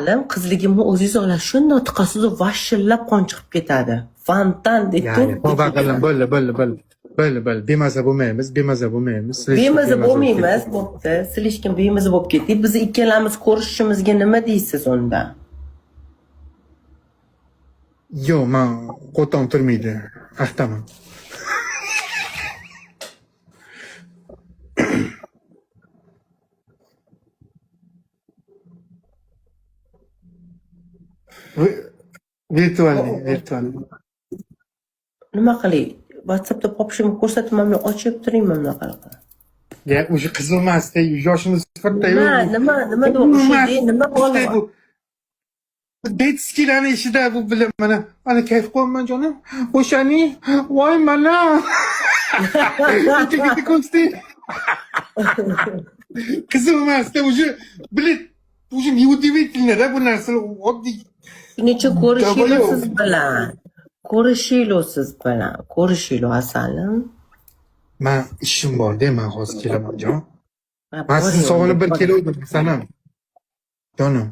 Asalim, qizligimni o'zingiz olasiz, shundoq tiqasiz, vashillab qon chiqib ketadi. Fontan deb Yani tavba qildim, bo'ldi, bo'ldi, bo'ldi. Bo'ldi, bo'ldi. Bemaza bo'lmaymiz, bemaza bo'lmaymiz. Слишком Bemaza bo'lib bo'lmaymiz, bo'pti. Слишком bemaza bo'lib ketdik. Biz ikkalamiz ko'rishishimizga nima deysiz unda? ketdi. Yo'q, man qo'ton turmaydi. Ahtaman. Виртуальный, виртуальный. Nima qilay? WhatsAppda popshimni ko'rsatib, mana buni ochib turingmi bunaqa qilib? Ya, уже qiziq emasda, yoshimiz katta. Nima nima deb nima bo'ldi? Bu детский larni ishida bu bilan mana ana kayf qilyapman, jonim. O'shani voy mana. Bitta ko'rsin. Qiziq emasda уже, блин, уже неудивительно, да, bu narsalar oddiy. Shuning uchun ko'rishaylik siz bilan. Ko'rishaylik siz bilan. Ko'rishaylik, asalim. Man ishim bor-da, man hozir kelaman, jon. Ha, Man sizni boring sog'inib unda, bir boring. keluvdim, sanam. Jonim.